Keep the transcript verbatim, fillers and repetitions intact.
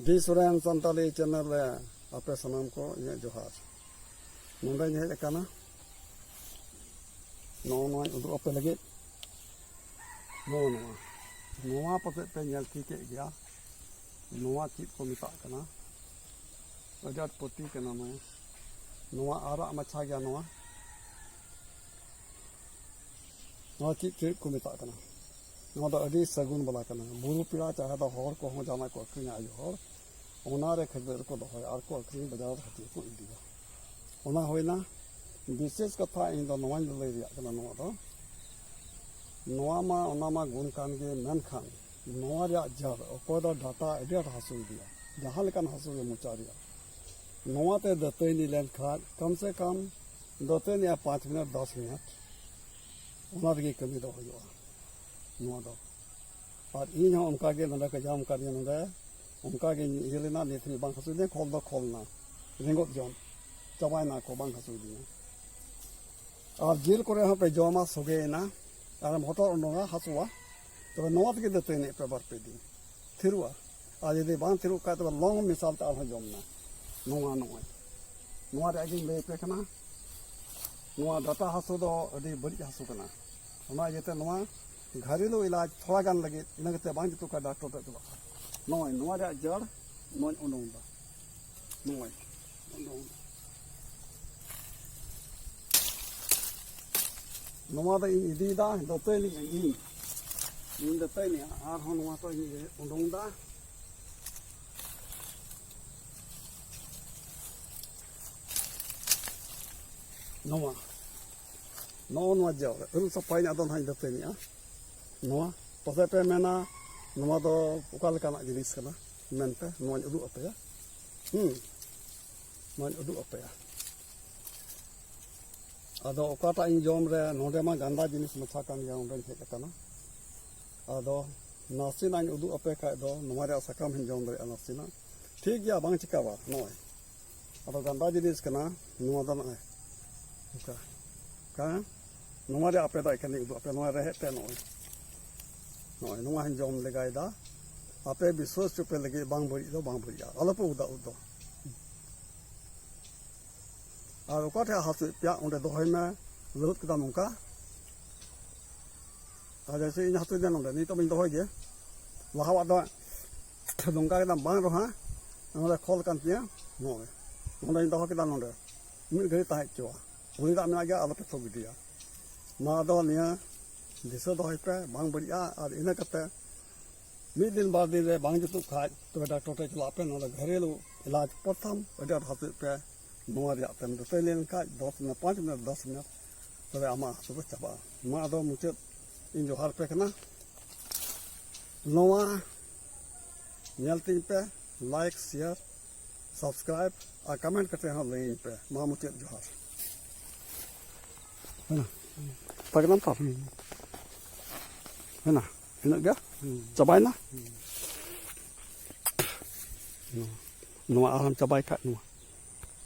ᱰᱤ Soren Santali channel ᱨᱮ ᱟᱯᱮ ᱥᱟᱱᱟᱢ ᱠᱚ ᱤᱧᱟᱹᱜ ᱡᱚᱦᱟᱨ᱾ ᱱᱚᱰᱮᱧ ᱦᱮᱡ ᱟᱠᱟᱱᱟ, ᱱᱚᱜᱼᱚ ᱱᱚᱣᱟᱧ ᱩᱫᱩᱜ ᱟᱯᱮ ᱞᱟᱹᱜᱤᱫ᱾ ᱱᱚᱜᱼᱚ ᱱᱚᱣᱟ, ᱱᱚᱣᱟ ᱯᱟᱥᱮᱡ ᱯᱮ ᱧᱮᱞ ᱴᱷᱤᱠᱮᱫ ᱜᱮᱭᱟ᱾ ᱱᱚᱣᱟ ᱪᱮᱫ ᱠᱚ ᱢᱮᱛᱟᱜ ᱠᱟᱱᱟ? ᱟᱹᱰᱤ ᱟᱸᱴ ᱯᱟᱹᱛᱤ ᱠᱟᱱᱟ ᱱᱚᱣᱟ᱾ ᱱᱚᱣᱟ ᱟᱨᱟᱜ ᱢᱟᱪᱷᱟ ᱜᱮᱭᱟ ᱱᱚᱣᱟ᱾ ᱱᱚᱣᱟ ᱪᱮᱫ ᱪᱮᱫ ᱠᱚ ᱢᱮᱛᱟᱜ ᱠᱟᱱᱟ? ᱱᱚᱣᱟ ᱫᱚ ᱟᱹᱰᱤ ᱥᱟᱹᱜᱩᱱ ᱵᱟᱞᱟ ᱠᱟᱱᱟ᱾ ᱵᱩᱨᱩ ᱯᱮᱲᱟ ᱪᱟᱦᱮ ᱫᱚ ᱦᱚᱲ ᱠᱚᱦᱚᱸ ᱡᱟᱦᱟᱱᱟᱜ ᱠᱚ ᱟᱹᱠᱷᱨᱤᱧᱟ ᱟᱭᱳ ᱦᱚᱲ, ᱚᱱᱟ ᱨᱮ ᱠᱷᱟᱹᱡᱟᱹᱲᱤ ᱨᱮᱠᱚ ᱫᱚᱦᱚᱭᱟ ᱟᱨ ᱠᱚ ᱟᱹᱠᱷᱨᱤᱧ ᱵᱟᱡᱟᱨ ᱦᱟᱹᱴᱤᱭᱟᱹ ᱠᱚ ᱤᱫᱤᱭᱟ᱾ ᱚᱱᱟ ᱦᱩᱭᱱᱟ ᱵᱤᱥᱮᱥ ᱠᱟᱛᱷᱟ᱾ ᱤᱧ ᱫᱚ ᱱᱚᱣᱟᱧ ᱞᱟᱹᱞᱟᱹᱭ ᱨᱮᱭᱟᱜ ᱠᱟᱱᱟ, ᱱᱚᱣᱟ ᱫᱚ, ᱱᱚᱣᱟ ᱢᱟ ᱚᱱᱟ ᱢᱟ ᱜᱩᱱ ᱠᱟᱱ ᱜᱮ, ᱢᱮᱱᱠᱷᱟᱱ ᱱᱚᱣᱟ ᱨᱮᱭᱟᱜ ᱡᱟᱲ, ᱚᱠᱚᱭ ᱫᱚ ᱰᱟᱴᱟ ᱟᱹᱰᱤ ᱟᱸᱴ ᱦᱟᱹᱥᱩᱭᱮᱫᱮᱭᱟ, ᱡᱟᱦᱟᱸ ᱞᱮᱠᱟᱱ ᱦᱟᱹᱥᱩ ᱜᱮ ᱢᱚᱪᱟ ᱨᱮᱭᱟᱜ, ᱱᱚᱣᱟᱛᱮ ᱫᱟᱹᱛᱟᱹᱱᱤ ᱞᱮᱱᱠᱷᱟᱱ ᱠᱚᱢ ᱥᱮ ᱠᱚᱢ ᱫᱟᱹᱛᱟᱹᱱᱤᱜᱼᱟ ᱯᱟᱸᱪ ᱢᱤᱱᱤᱴ, ᱫᱚᱥ ᱢᱤᱱᱤᱴ, ᱚᱱᱟ ᱨᱮᱜᱮ ᱠᱟᱹᱢᱤ ᱫᱚ ᱦᱩᱭᱩᱜᱼᱟ ᱱᱚᱣᱟ ᱫᱚ᱾ ᱟᱨ ᱤᱧ ᱦᱚᱸ ᱚᱱᱠᱟ ᱜᱮ ᱱᱚᱰᱮ ᱠᱚ ᱡᱟᱢ ᱠᱟᱫᱤᱧᱟ, ᱱᱚᱰᱮ ᱚᱱᱠᱟ ᱜᱤᱧ ᱤᱭᱟᱹ ᱞᱮᱱᱟ, ᱱᱤᱛ ᱦᱟᱹᱵᱤᱡ ᱵᱟᱝ ᱦᱟᱹᱥᱩᱭᱤᱫᱤᱧᱟ᱾ ᱠᱷᱚᱞ ᱫᱚ ᱠᱷᱚᱞ ᱮᱱᱟ, ᱨᱮᱸᱜᱚᱡ ᱡᱚᱢ ᱪᱟᱵᱟᱭᱮᱱᱟ ᱠᱚ, ᱵᱟᱝ ᱦᱟᱹᱥᱩᱭᱤᱫᱤᱧᱟ᱾ ᱟᱨ ᱡᱤᱞ ᱠᱚᱨᱮ ᱦᱚᱸ ᱯᱮ ᱡᱚᱢᱟ, ᱥᱚᱜᱮᱭᱮᱱᱟ, ᱟᱨᱮᱢ ᱦᱚᱴᱚᱨ ᱩᱰᱩᱝᱟ, ᱦᱟᱹᱥᱩᱣᱟ, ᱛᱚᱵᱮ ᱱᱚᱣᱟ ᱛᱮᱜᱮ ᱫᱟᱹᱛᱟᱹᱱᱤᱜ ᱯᱮ ᱵᱟᱨ ᱯᱮ ᱫᱤᱱ, ᱛᱷᱤᱨᱚᱜᱼᱟ᱾ ᱟᱨ ᱡᱩᱫᱤ ᱵᱟᱝ ᱛᱷᱤᱨᱚᱜ ᱠᱷᱟᱡ, ᱛᱚᱵᱮ ᱞᱚᱝ ᱢᱮᱥᱟᱞ ᱛᱮ ᱟᱨᱦᱚᱸ ᱡᱚᱢ ᱢᱮ᱾ ᱱᱚᱣᱟ ᱱᱚᱜᱼᱚᱭ, ᱱᱚᱣᱟ ᱨᱮᱭᱟᱜ ᱜᱤᱧ ᱞᱟᱹᱭ ᱟᱯᱮ ᱠᱟᱱᱟ᱾ ᱱᱚᱣᱟ ᱰᱟᱴᱟ ᱦᱟᱹᱥᱩ ᱫᱚ ᱟᱹᱰᱤ ᱵᱟᱹᱲᱤᱡ ᱦᱟᱹᱥᱩ ᱠᱟᱱᱟ᱾ ᱚᱱᱟ ᱤᱭᱟᱹᱛᱮ ᱱᱚᱣᱟ ᱜᱷᱟᱨᱮᱞᱩ ᱮᱞᱟᱡᱽ ᱛᱷᱚᱲᱟ ᱜᱟᱱ ᱞᱟᱹᱜᱤᱫ, ᱤᱱᱟᱹ ᱠᱟᱛᱮ ᱵᱟᱝ ᱡᱩᱛᱩᱜ ᱠᱷᱟᱱ ᱰᱟᱠᱛᱚᱨ ᱴᱷᱮᱱ ᱪᱟᱞᱟᱜ ᱠᱷᱟᱱ᱾ ᱱᱚᱜᱼᱚᱭ ᱱᱚᱣᱟ ᱨᱮᱭᱟᱜ ᱡᱟᱲ ᱱᱚᱣᱟᱧ ᱩᱰᱩᱝ ᱮᱫᱟ, ᱱᱚᱜᱼᱚᱭ ᱩᱰᱩᱝ ᱮᱫᱟ᱾ ᱱᱚᱣᱟ ᱫᱚ ᱤᱧ ᱤᱫᱤᱭᱮᱫᱟ, ᱫᱟᱹᱛᱟᱹᱱᱤ ᱤᱧ, ᱤᱧ ᱫᱟᱹᱛᱟᱹᱱᱤ, ᱟᱨᱦᱚᱸ ᱱᱚᱣᱟ ᱠᱚ ᱤᱧ ᱩᱰᱩᱝ ᱮᱫᱟ᱾ ᱱᱚᱣᱟ, ᱱᱚᱜᱼᱚ ᱱᱚᱣᱟ ᱡᱟᱣᱨᱟ ᱟᱹᱨᱩᱵ ᱥᱟᱯᱷᱟᱭᱟᱹᱧ, ᱟᱫᱚ ᱱᱟᱦᱟᱜ ᱤᱧ ᱫᱟᱹᱛᱟᱹᱱᱤᱜᱼᱟ᱾ ᱱᱚᱣᱟ ᱯᱟᱥᱮᱡ ᱯᱮ ᱢᱮᱱᱟ, ᱱᱚᱣᱟ ᱫᱚ ᱚᱠᱟ ᱞᱮᱠᱟᱱᱟᱜ ᱡᱤᱱᱤᱥ ᱠᱟᱱᱟ ᱢᱮᱱᱛᱮ, ᱱᱚᱣᱟᱧ ᱩᱫᱩᱜ ᱟᱯᱮᱭᱟ᱾ ᱦᱩᱸ, ᱱᱚᱣᱟᱧ ᱩᱫᱩᱜ ᱟᱯᱮᱭᱟ᱾ ᱟᱫᱚ ᱚᱠᱟᱴᱟᱜ ᱤᱧ ᱡᱚᱢ ᱨᱮ, ᱱᱚᱰᱮ ᱢᱟ ᱜᱟᱱᱫᱟ ᱡᱤᱱᱤᱥ ᱢᱟᱪᱷᱟ ᱠᱟᱱ ᱜᱮᱭᱟ, ᱱᱚᱰᱮᱧ ᱦᱮᱡ ᱟᱠᱟᱱᱟ᱾ ᱟᱫᱚ ᱱᱟᱥᱮᱱᱟᱜ ᱤᱧ ᱩᱫᱩᱜ ᱟᱯᱮ ᱠᱷᱟᱡ ᱫᱚ, ᱱᱚᱣᱟ ᱨᱮᱭᱟᱜ ᱥᱟᱠᱟᱢ ᱦᱚᱸᱧ ᱡᱚᱢ ᱫᱟᱲᱮᱭᱟᱜᱼᱟ ᱱᱟᱥᱮᱱᱟᱜ᱾ ᱴᱷᱤᱠ ᱜᱮᱭᱟ, ᱵᱟᱝ ᱪᱤᱠᱟᱹᱣᱟ ᱱᱚᱜᱼᱚᱭ᱾ ᱟᱫᱚ ᱜᱟᱱᱫᱟ ᱡᱤᱱᱤᱥ ᱠᱟᱱᱟ ᱱᱚᱣᱟ ᱫᱚ, ᱱᱚᱜᱼᱚᱭ ᱱᱚᱝᱠᱟ᱾ ᱠᱟ-, ᱱᱚᱣᱟ ᱨᱮ ᱟᱯᱮ ᱫᱚ ᱮᱠᱷᱮᱱ ᱞᱤᱧ ᱩᱫᱩᱜ ᱟᱯᱮ, ᱱᱚᱣᱟ ᱨᱮᱦᱮᱫ ᱛᱮ ᱱᱚᱜᱼᱚᱭ, ᱱᱚᱜᱼᱚᱭ ᱱᱚᱣᱟ ᱦᱚᱸᱧ ᱡᱚᱢ ᱞᱮᱜᱟᱭᱮᱫᱟ᱾ ᱟᱯᱮ ᱵᱤᱥᱣᱟᱥ ᱦᱚᱪᱚ ᱯᱮ ᱞᱟᱹᱜᱤᱫ ᱵᱟᱝ ᱵᱟᱹᱲᱤᱡ ᱫᱚ ᱵᱟᱝ ᱵᱟᱹᱲᱤᱡᱼᱟ, ᱟᱞᱚᱯᱮ ᱩᱫᱟ ᱩᱫ ᱫᱚ᱾ ᱟᱨ ᱚᱠᱟ ᱴᱷᱮᱡ ᱦᱟᱹᱥᱩᱭᱮᱫ ᱯᱮᱭᱟ ᱚᱸᱰᱮ ᱫᱚᱦᱚᱭ ᱢᱮ, ᱞᱟᱹᱣᱩᱫ ᱠᱮᱫᱟᱢ ᱱᱚᱝᱠᱟ᱾ ᱟᱨ ᱡᱮᱭᱥᱮ ᱤᱧ ᱦᱟᱹᱥᱩᱭᱮᱫᱟ ᱱᱚᱸᱰᱮ, ᱱᱤᱛᱚᱜ ᱵᱟᱹᱧ ᱫᱚᱦᱚᱭ ᱜᱮ, ᱞᱟᱦᱟᱣᱟᱜ ᱫᱚ ᱱᱚᱝᱠᱟ ᱠᱮᱫᱟᱢ ᱵᱟᱝ ᱨᱮᱦᱚᱸ, ᱱᱚᱸᱰᱮ ᱠᱷᱚᱞ ᱠᱟᱱ ᱛᱤᱧᱟᱹ, ᱱᱚᱜᱼᱚᱭ ᱱᱚᱸᱰᱮᱧ ᱫᱚᱦᱚ ᱠᱮᱫᱟ, ᱱᱚᱸᱰᱮ ᱢᱤᱫ ᱜᱷᱟᱹᱲᱤ ᱛᱟᱦᱮᱸ ᱦᱚᱪᱚᱣᱟ, ᱩᱞᱤ ᱫᱟᱜ ᱢᱮᱱᱟᱜ ᱜᱮᱭᱟ, ᱟᱞᱚᱯᱮ ᱛᱷᱩ ᱜᱤᱰᱤᱭᱟ᱾ ᱱᱚᱣᱟ ᱫᱚ ᱱᱤᱭᱟᱹ ᱫᱤᱥᱟᱹ ᱫᱚᱦᱚᱭ ᱯᱮ, ᱵᱟᱝ ᱵᱟᱹᱲᱤᱡᱼᱟ᱾ ᱟᱨ ᱤᱱᱟᱹ ᱠᱟᱛᱮ ᱢᱤᱫ ᱫᱤᱱ ᱵᱟᱨ ᱫᱤᱱ ᱨᱮ ᱵᱟᱝ ᱡᱩᱛᱩᱜ ᱠᱷᱟᱡ, ᱛᱚᱵᱮ ᱰᱟᱠᱛᱚᱨ ᱴᱷᱮᱱ ᱪᱟᱞᱟᱜ ᱯᱮ᱾ ᱱᱚᱰᱮ ᱜᱷᱟᱹᱨᱮᱞᱩ ᱮᱞᱟᱡᱽ ᱯᱨᱚᱛᱷᱚᱢ ᱟᱹᱰᱤ ᱟᱸᱴ ᱦᱟᱹᱥᱩᱭᱮᱫ ᱯᱮ, ᱱᱚᱣᱟ ᱨᱮᱭᱟᱜ ᱛᱮᱢ ᱫᱟᱹᱛᱟᱹᱱᱤ ᱞᱮᱱᱠᱷᱟᱡ ᱫᱚᱥ ᱢᱤᱱᱤᱴ, ᱯᱟᱸᱪ ᱢᱤᱱᱤᱴ, ᱫᱚᱥ ᱢᱤᱱᱤᱴ, ᱛᱚᱵᱮ ᱟᱢᱟᱜ ᱦᱟᱹᱥᱩ ᱫᱚ ᱪᱟᱵᱟᱜᱼᱟ᱾ ᱱᱚᱣᱟ ᱫᱚ ᱢᱩᱪᱟᱹᱫ ᱤᱧ ᱡᱚᱦᱟᱨ ᱯᱮ ᱠᱟᱱᱟ᱾ ᱱᱚᱣᱟ ᱧᱮᱞ ᱛᱤᱧ ᱯᱮ, ᱞᱟᱭᱤᱠ, ᱥᱮᱭᱟᱨ, ᱥᱟᱵᱥᱠᱨᱟᱭᱤᱵ ᱟᱨ ᱠᱚᱢᱮᱱᱴ ᱠᱟᱛᱮ ᱦᱚᱸ ᱞᱟᱹᱭᱟᱹᱧ ᱯᱮ᱾ ᱢᱟ ᱢᱩᱪᱟᱹᱫ ᱡᱚᱦᱟᱨ᱾ ᱦᱮᱸ, ᱯᱟᱜᱽᱱᱟᱢ ᱛᱚ? ᱦᱮᱸ, ᱤᱱᱟᱹᱜ ᱜᱮ? ᱦᱩᱸ᱾ ᱪᱟᱵᱟᱭᱮᱱᱟ? ᱦᱩᱸ᱾ ᱱᱚᱣᱟ ᱟᱨᱦᱚᱸᱢ ᱪᱟᱵᱟᱭ ᱠᱷᱟᱡ ᱱᱚᱣᱟ᱾